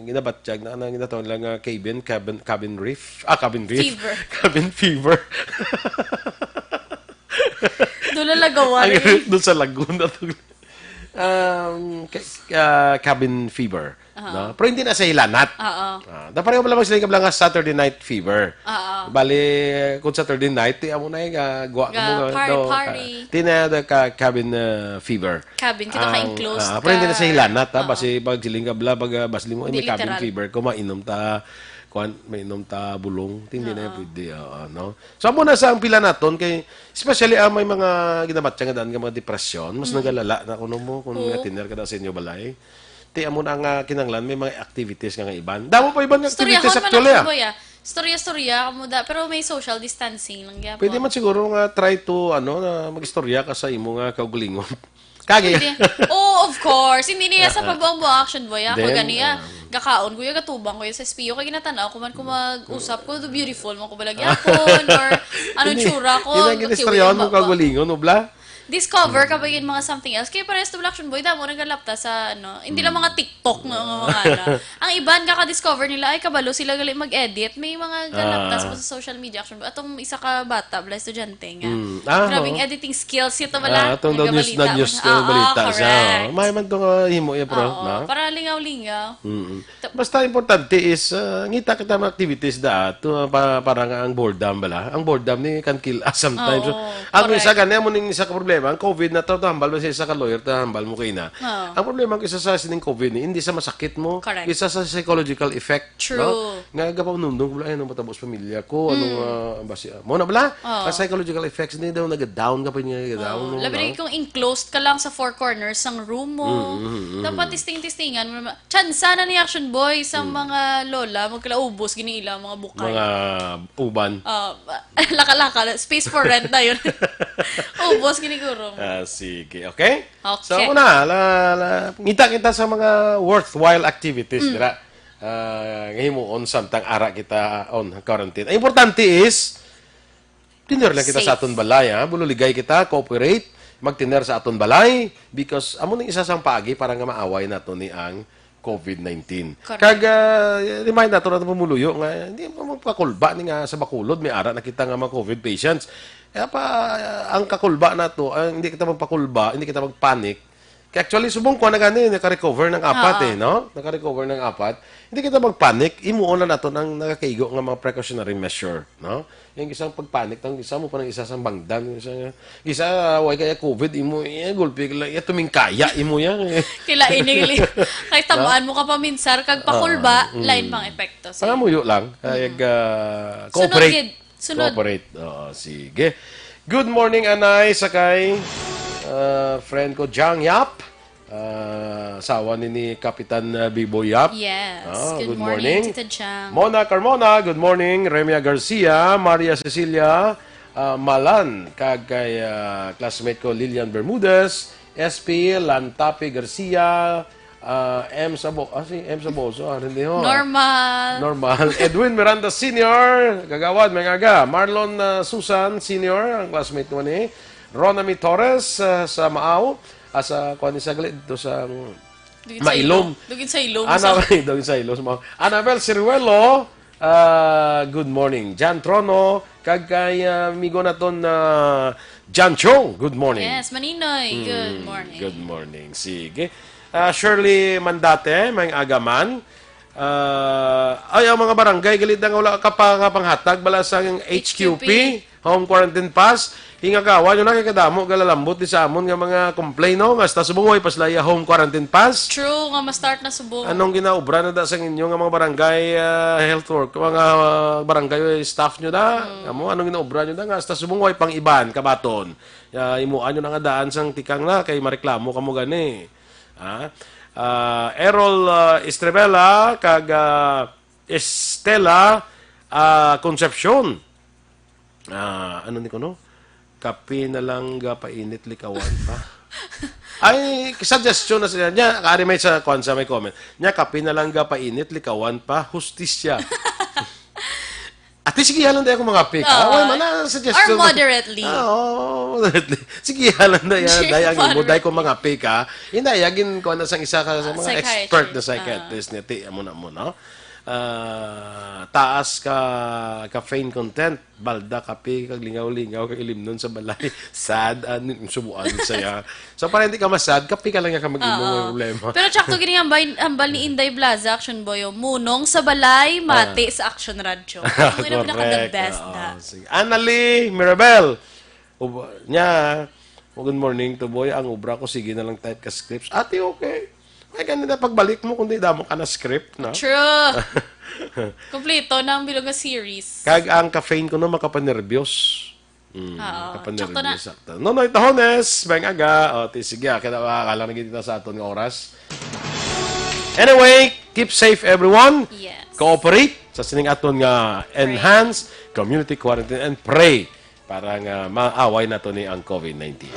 ginabatyag na, na ginatawag nila nga cabin, cabin, cabin reef? Ah, cabin reef. Fever. Cabin fever. Lagawan. Ang doon sa Laguna to. Um, ca- ah, cabin fever. Aha. No? Pero hindi na sa hilanat. Oo. Ah, da pareho pala magsiling ka lang nga Saturday night fever. Oo. Bali, kung Saturday night, ti amo na yung ah, gwa Ga mo nga, party, daw, party. Ka, ti na the ka, cabin ah, fever. Cabin, kita ka enclosed Ah, pero hindi na ka. Sa hilanat, ha? Oo. Basi pag siling ka bla, pag ah, basi mo, "Ay, Hindi may cabin literal. fever ko, mainom ta, kuan, mainom ta bulong." Ti hindi na Oo. pwede. Oo, no? So, amo na sa ang pila naton kay, especially ang may mga ginabatya nga daan nga mga depression, mas nagalala na kuno mo kung Oo. nga tiner ka daw sa inyo balay. Ti amo na nga kinanglan may mga activities nga, nga iban. Damo pa iban nga Istorya activities man actually, ang ah. Boy, ah. Istorya-istorya kamo da, pero may social distancing lang gyapon. Pwede man siguro nga try to ano na mag-istorya ka sa imo nga kaugalingon. Kagi. Hindi. Oh, of course. Hindi niya sa pabuang-buang, Action Boy, ah. Ako Then, ganiya, ah. gakaon ko yung gatuban ko yung sa S P O kay ginatanaw ko man kung mag-usap ko, do beautiful man ko ba lang gyapon, or anong tsura ko, Ina, ang ginistoryahan mo kiwing ba- kaugalingon mo bla? Discover ka ba yung mga something else? Kaya parehas to, Action Boy, damo nagalapta sa, ano, hindi lang mga TikTok nga mga ana. Ang iban, kaka-discover nila, ay, kabalo sila gali mag-edit. May mga galaptas Ah. pa sa social media, Action Boy. Atong isa ka bata, bala estudyante nga. Mm. Ah, Grabing oo. Editing skills ito Ah, bala. atong daw news na Nagabalita news man. na Ah, balita siya. correct. May man to nga himo iya, bro, Oo, no? Para lingaw-lingaw. Mm. Basta importante is ah, ngita kita mga activities da to ah, pa, para nga ang boredom bala. Ang boredom ni can kill us sometimes. So, Oo, ang correct. isa gani mo ning isa ka problema, ang COVID na to, tambal ba sa isa ka lawyer, tambal mo kay na. Oo. Ang problema ang isa sa sining COVID ni hindi sa masakit mo, Correct. Isa sa psychological effect, True. No? Nga gapaunundong ko ay anong matabo sa pamilya ko, anong ah, basi, mo na bala? Oo. Ang psychological effects ni daw nag-down ka pa niya, nag-down. Oh, No? labi na kung enclosed ka lang sa four corners sang room mo. Mm, mm, mm. Dapat testing-testingan mo naman. Tsansa na ni Action Boy sa Mm. mga lola, magkalaubos, gini ila, mga bukay. Mga uban. Ah, laka-laka, space for rent na yun. Ubos, giniguro mo. Ah, sige, okay? Okay. So, una, la, la, ngita kita sa mga worthwhile activities, Mm. dira. Ah, nga himuon samtang ara kita on quarantine. Ang importante is, dinner lang kita sa Safe. Aton balay, ha? Bululigay kita, cooperate, magtiner sa Aton balay, because amo ning isa sang paagi para nga maaway nato ni ang COVID nineteen. Correct. Kag ah, remind nato nato pumuluyo nga hindi mo magpakulba ni nga sa Bacolod may ara na kita nga mga COVID patients. Kaya pa, ang kakulba nato, ang hindi kita magpakulba, hindi kita magpanic. Kaya actually, subong ko na gani, naka-recover ng apat Oo. eh, no? Naka-recover ng apat. Hindi kita magpanic, imuon na nato ng nakakaigo nga mga precautionary measure, no? Yung isang pagpanic, tang isa mo pa ng isa sa bangdan, yung isa, isa, way kaya COVID, imo, eh, gulpi ka lang, iya tumingkaya, imo yan. Eh. Kila ini, kay tamaan mo ka paminsar, kag pakulba, Ah, mm. lain pang epekto. Sige. Pangamuyo lang, kaya uh, Sunod, cooperate. gid. Sunod. Cooperate. Oo, sige. Good morning, Anay Sakay. Ah, friend ko, Jang Yap. Ah, asawa ni, ni Kapitan ah, Bibo Yap. Yes. Ah, Good good morning, morning. Tita Jang. Mona Carmona, good morning. Remia Garcia, Maria Cecilia ah, Malan, kag kay ah, classmate ko Lilian Bermudez, S P Lantapi Garcia, ah, M Sabo, ah, si M Saboso, ah, hindi ho. Normal. Normal. Edwin Miranda Senior, Kagawad, may aga. Marlon ah, Susan Senior, ang classmate mo ni. Ronami Torres ah, sa Maaw, ah, sa kuan ni Saglit, dito sa Dugin sa Mailom. Ilom. Dugin sa Ilom. Ana, Sa- dugin sa Ilom. Sa Maaw. Annabel Ciruelo, ah, good morning. Jan Trono, kag kay ah, amigo naton na Jan Chong, good morning. Yes, Maninoy. Good Mm, morning. Good morning. Sige. Ah, Shirley Mandate, may agaman. Ah, ay, ang mga barangay, galit na nga wala ka pa nga panghatag, bala sa H Q P, H Q P. Home Quarantine Pass. Hingagawa nyo na kay kadamo galalambot di sa amon nga mga complain, no? Nga hasta subong way pa sila iya Home Quarantine Pass. True nga ma-start na subong. Anong ginaobra na da sa inyo nga mga barangay ah, health work, mga ah, barangay staff nyo da? Amo, anong ginaobra nyo da nga hasta subong way pang iban kabaton? Ah, imuan nyo na nga daan sang tikang na kay mareklamo kamo gani. Ha? Ah, Errol ah, Estrevela kag ah, Estela ah, Concepcion. Ah, ano ni kuno? Kape na lang ga painit likawan pa. Ay, suggestion na sila. Nya, kari may sa kuan sa may comment. Nya, kape na lang ga painit likawan pa, hustisya. Ate, sige, halan dahil akong mga pick. Oo. Ah, wala man na suggestion. Or moderately. Ah, oo, moderately. Sige, halan dahil, Sige, dahil ang imo, moderately. dahil kung mga pick, ha? Inayagin ko na sang isa ka sa mga Psychiatrist. expert na Ah. psychiatrist niya. Ti, amo na mo, no? ah, taas ka caffeine content. Balda, kape, kag lingaw-lingaw, kag ilimnon sa balay. Sad, ano, subuan saya. So, para hindi ka masad, kape ka lang nga ka mag-inom, Oo. Walang problema. Pero tsakto gini nga hambal, hambal ni Inday Blaza, Action Boy, oh, munong sa balay, mati Ah. sa Action Radyo. Ang ina pinaka the Correct. best Oo, na. Sige. Annalie Mirabel, ub-, nya, "Oh, good morning to boy. Ang obra ko, sige na lang type ka scripts." Ate, okay. May ganun na pagbalik mo, kundi damo ka na script, no? True. Kompleto na ang bilog nga series. Kag ang caffeine ko, no, makapanerbyos. Mm, Oo. makapanerbyos, Tsaka na. sakto. Nonoy Tahones, may aga. O, ti, sige, ah, kita, akala na kita sa aton nga oras. Anyway, keep safe, everyone. Yes. Cooperate sa sining aton nga Pray. enhanced community quarantine and pray para nga maaway nato ni ang COVID nineteen.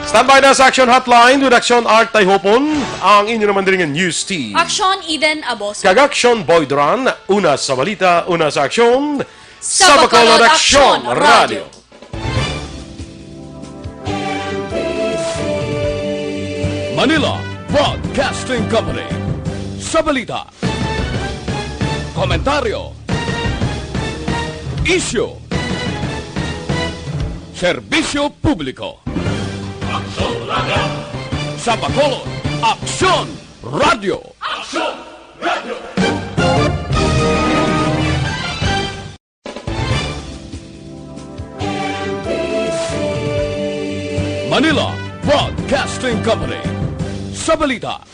Standby na sa Action Hotline with Action Art Tayhopon, ang inyo naman diri nga news team. Action Eden Aboso. Kag Action Boy Duran, una sa balita, una sa aksyon, Sa Bacolod Aksyon Radio. Manila Broadcasting Company. Sa balita, komentaryo, isyu, serbisyo publiko. Aksyon Radio. Sa Bacolod, Aksyon Radio. Aksyon Radio. Manila Broadcasting Company. Sa balita,